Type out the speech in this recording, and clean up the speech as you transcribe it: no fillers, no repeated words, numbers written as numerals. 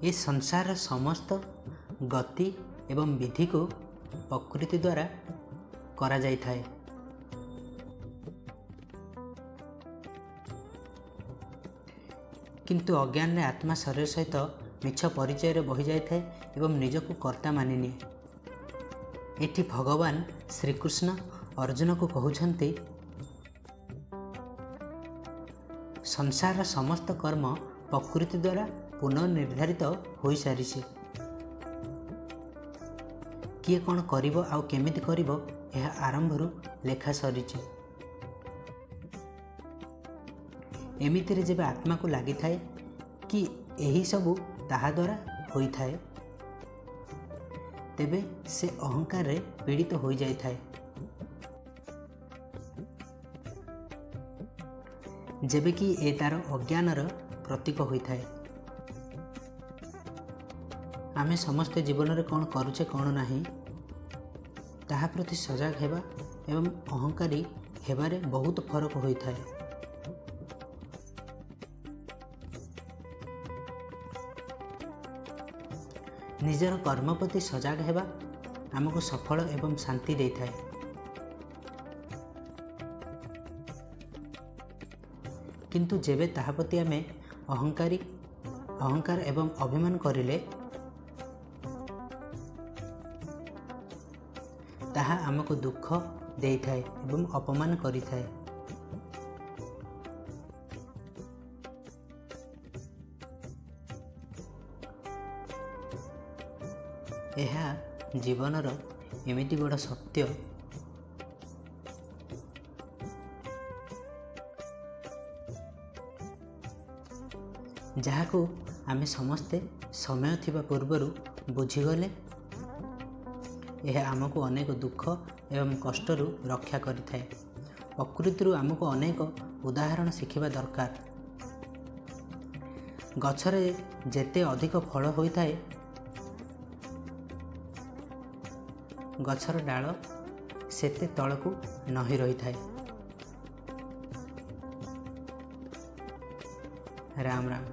ଏ ସଂସାରର ସମସ୍ତ ଗତି ଏବଂ ବିଧିକୁ ପ୍ରକୃତି ଦ୍ୱାରା କରାଯାଇଥାଏ। କିନ୍ତୁ ଅଜ୍ଞାନରେ ଆତ୍ମା ଶରୀର ସହିତ ମିଛ ପରିଚୟରେ ବହିଯାଇଥାଏ ଏବଂ ନିଜକୁ କର୍ତ୍ତା ମାନିନିଏ। ଏଠି ଭଗବାନ ଶ୍ରୀକୃଷ୍ଣ ଅର୍ଜୁନକୁ କହୁଛନ୍ତି, ସଂସାରର ସମସ୍ତ କର୍ମ ପ୍ରକୃତି ଦ୍ୱାରା ପୁନଃନିର୍ଦ୍ଧାରିତ ହୋଇସାରିଛି। କିଏ କ'ଣ କରିବ ଆଉ କେମିତି କରିବ ଏହା ଆରମ୍ଭରୁ ଲେଖା ସରିଛି। ଏମିତିରେ ଯେବେ ଆତ୍ମାକୁ ଲାଗିଥାଏ କି ଏହିସବୁ ତାହା ଦ୍ୱାରା ହୋଇଥାଏ, ତେବେ ସେ ଅହଙ୍କାରରେ ପୀଡ଼ିତ ହୋଇଯାଇଥାଏ। ଯେବେ କି ଏ ତାର ଅଜ୍ଞାନର ପ୍ରତୀକ ହୋଇଥାଏ। ଆମେ ସମସ୍ତେ ଜୀବନରେ କ'ଣ କରୁଛେ କ'ଣ ନାହିଁ ତାହା ପ୍ରତି ସଜାଗ ହେବା ଏବଂ ଅହଙ୍କାରୀ ହେବାରେ ବହୁତ ଫରକ ହୋଇଥାଏ। ନିଜର କର୍ମ ପ୍ରତି ସଜାଗ ହେବା ଆମକୁ ସଫଳ ଏବଂ ଶାନ୍ତି ଦେଇଥାଏ। କିନ୍ତୁ ଯେବେ ତାହା ପ୍ରତି ଆମେ ଅହଙ୍କାର ଏବଂ ଅଭିମାନ କରିଲେ ତାହା ଆମକୁ ଦୁଃଖ ଦେଇଥାଏ ଏବଂ ଅପମାନ କରିଥାଏ। ଏହା ଜୀବନର ଏମିତି ବଡ଼ ସତ୍ୟ ଯାହାକୁ ଆମେ ସମସ୍ତେ ସମୟ ଥିବା ପୂର୍ବରୁ ବୁଝିଗଲେ ଏହା ଆମକୁ ଅନେକ ଦୁଃଖ ଏବଂ କଷ୍ଟରୁ ରକ୍ଷା କରିଥାଏ। ପ୍ରକୃତିରୁ ଆମକୁ ଅନେକ ଉଦାହରଣ ଶିଖିବା ଦରକାର। ଗଛରେ ଯେତେ ଅଧିକ ଫଳ ହୋଇଥାଏ, ଗଛର ଡାଳ ସେତେ ତଳକୁ ନଇଁ ରହିଥାଏ। ରାମ ରାମ।